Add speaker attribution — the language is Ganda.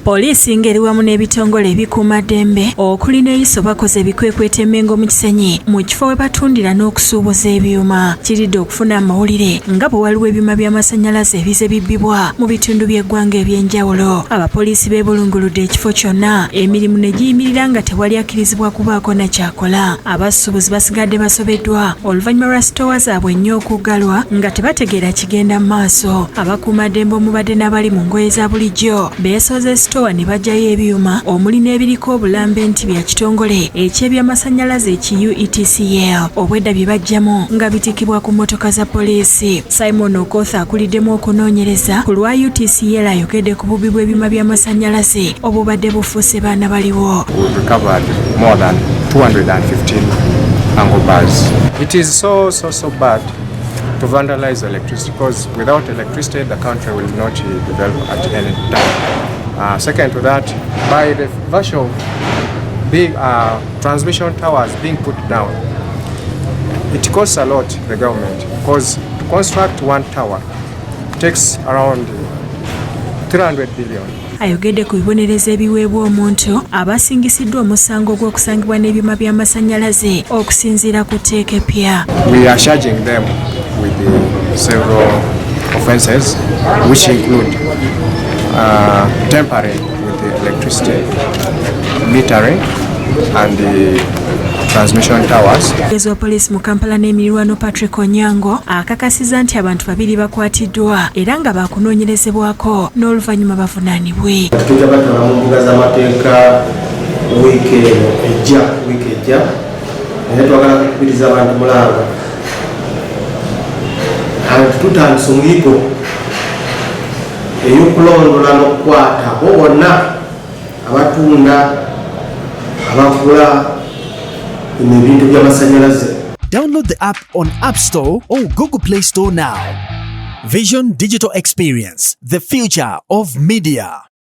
Speaker 1: Poliisi ng'eri wamu n'ebitongole ebikuumaddembe okuli ne ISO bakoze ebikwekweto e Mengo mu Kisenyi mu kifo we batundira n'okusuubuza ebyuma. Kiridde okufuna amawulire nga bwe waliwo ebyuma by'amasannyalaze ebize bibbibwa mu bitundu by'eggwanga eby'enjawulo. Abapoliisi beebulunguludde ekifo kyonna emirimu ne giyimirira nga tewali akkirizibwa kubaako na kyakola. Abasuubuzi basigadde basobeddwa oluvannyuma lwa sitoowa zaabwe ennyo okuggalwa nga tebategeera kigenda mu maaso. Abakuumaddembe omubadde n'abali mu ngoye za bulijjo beesooze sitoowa ne baggyayo ebyuma omuli n'ebiriko obulambe nti bya kitongole eky'ebyamasannyalaze eki UETCL obwedda bye baggyamu nga bitikibwa ku mmotoka za poliisi. Simon Okoth akuliddemu okunoonyereza ku lwa UTCL ayogedde ku bubbi bw'ebyuma by'amasannyalaze obubadde bufuuse baana baliwo.
Speaker 2: We've recovered more than 215 angle bars. It is so, so, so bad to vandalize electricity because without electricity, the country will not develop at any time. Second to that, by the virtue of big transmission towers being put down, it costs a lot the government because to construct one tower takes around 300 billion.
Speaker 1: Ayogedde ku bibonerezo ebiweebwa omuntu abasingisiddwa omusango gw'okusangibwa n'ebyuma by'amasannyalaze okusinziira ku tteeka eppya.
Speaker 2: We are charging them with the several offenses, which include tampering with the electricity metering and the transmission towers.
Speaker 1: Omwogezi wa poliisi mu Kampala n'emirirwano Patrick Onyango akakasizza nti abantu babiri bakwatiddwa era nga baakunoonyerezebwako n'oluvannyuma bavunaanibwe.
Speaker 3: Tujja batwala mu mbuga z'amateeka wiiki eno ejja, wiiki ejja, naye twagala kukubiriza abantu mulanga anti tutandise omuyigo ey'okulondola n'okukwata abo bonna abatunda, abagula ebintu by'amasannyalaze.
Speaker 4: Download the app on App Store or Google Play Store now. Vision Digital Experience, the future of media.